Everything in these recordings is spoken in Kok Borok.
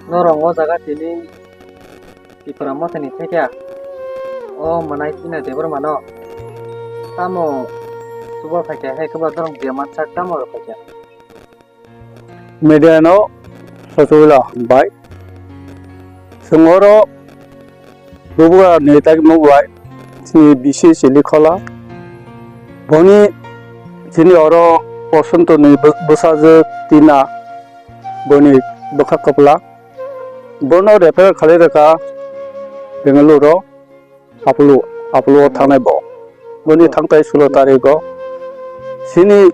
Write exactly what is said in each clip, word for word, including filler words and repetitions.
Norok o jaga tini Tipra Mothani thekya o mwnai China Debbarma no tamo chuba phaikha hai khe ba norok je mansak tamo rw phaikha. Media no sochubila hambai. Chwng oro Bubagra ni tagmung bai chini bisi chili khola. Boni chini oro Bosonto ni bw-, bwsajwk Tina, boni bwkha kwpla. Bono refer khalai rwkha Bengaluru o, Apollo, Apollo o thangnai bo. Boni thangtai sulo tarigo chini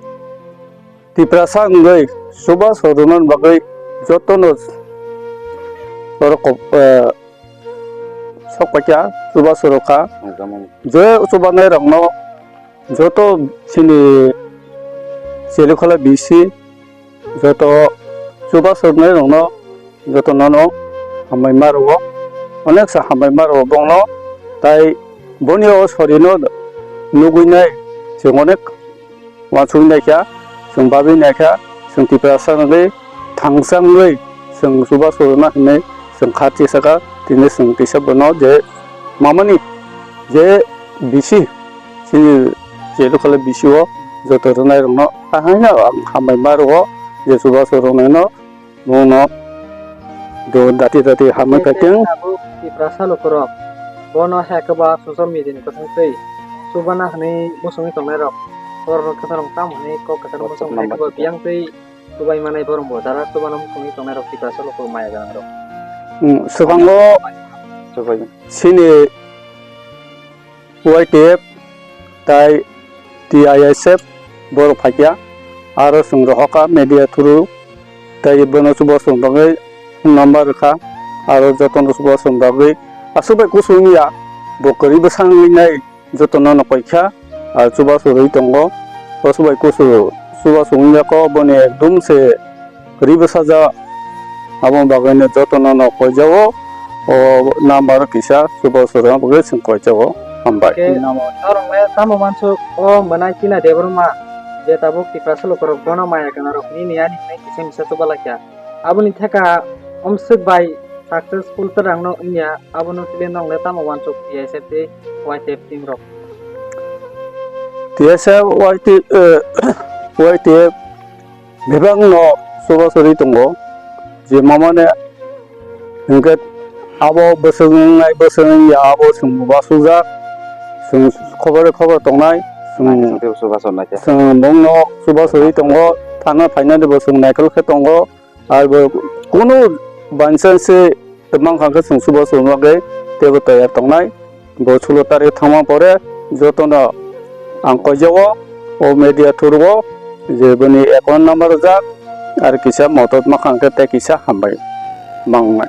Tiprasa wngwi chubachu rwna bagwi jotono borok kok, eh, sok paikha, chubachu rwkha. Je chubanai rokno joto chini Chilikhwla bisi joto chubachu rwnairokno jotono no hambai ma rwo, onek sa hambai ma rwo bongno, tai boni o sorino nugwi nai chwng onek uansugwi naikha, chwng bagwi naikha, chwng Tiprasa wngwi thangsa wngwi chwng chubachu rwna hinwi chwng kha tisaka, tini chwng kisa bono je mamani je bisi chini Chilikhwla bisi o joto rwnairokno ahaino ang hambai ma rwo je chubachu rwnaino. Bono do dati dati hamwi Tei phaiteng. Tabuk Tiprasa lukurok bono hai khe ba social media ni kwthang tei chubana hwnwi muchungwi tongnairok borok no kwthang tamo hwnwi kok kwthang muchung hai khe ba biyang tei chubai manai borok bo dara chubana muchungwi tongnairok Tiprasa lukurok maya gwnangrok. Hmm, swkango Chubai. Chini Y T F tai T I S F borok phaikya, aro chwng rohorkha media through, tai bono chubachu bagwi number rwkha, aro jotono chubachu bagwi aswk bai kusu wngya, bo kwrwi bwsa wngwi nai jotono no koikha, aro chubachu rwi tongo, aswk bai kusu chubachu wngya kho, boni ekdom se Kwrwi bwsajak, aboni bagwino jotono no koijao, o number kisa chubachu rwna bagwi chwng koijao. Hambai. Khe norok le tamo uansuk o mwnai China Debbarma je tabuk Tiprasa lukurok bono maya gwnangrok nini ani hwnwi kisa misa chuba laikha. Aboni theka omswk bai successful twrwngno wngya, abono chwle norok le tamo uansuk T S F tei Y T F team rok. T S F Y T, eh, Y T F bebak no chubachu rwi tongo, je mamane hwnkhe abo bwswk wngnai, bwswk wngya, abo chwng bo uansukjak, chwng khobor khobor tongnai, chwng, chwng bongno chubachu rwi tongo, thana phainani bo chwng naikolkhe tongo, abo kunu bansa se Tei mankha khe chwng chubachu rwna bagwi teibo tayar tongnai. Bo sulo tarik thangma pore jotono ang koijao, o media through o je bini account number rwjak, ar kisa modot mankha khe tei kisa hambai mangnai.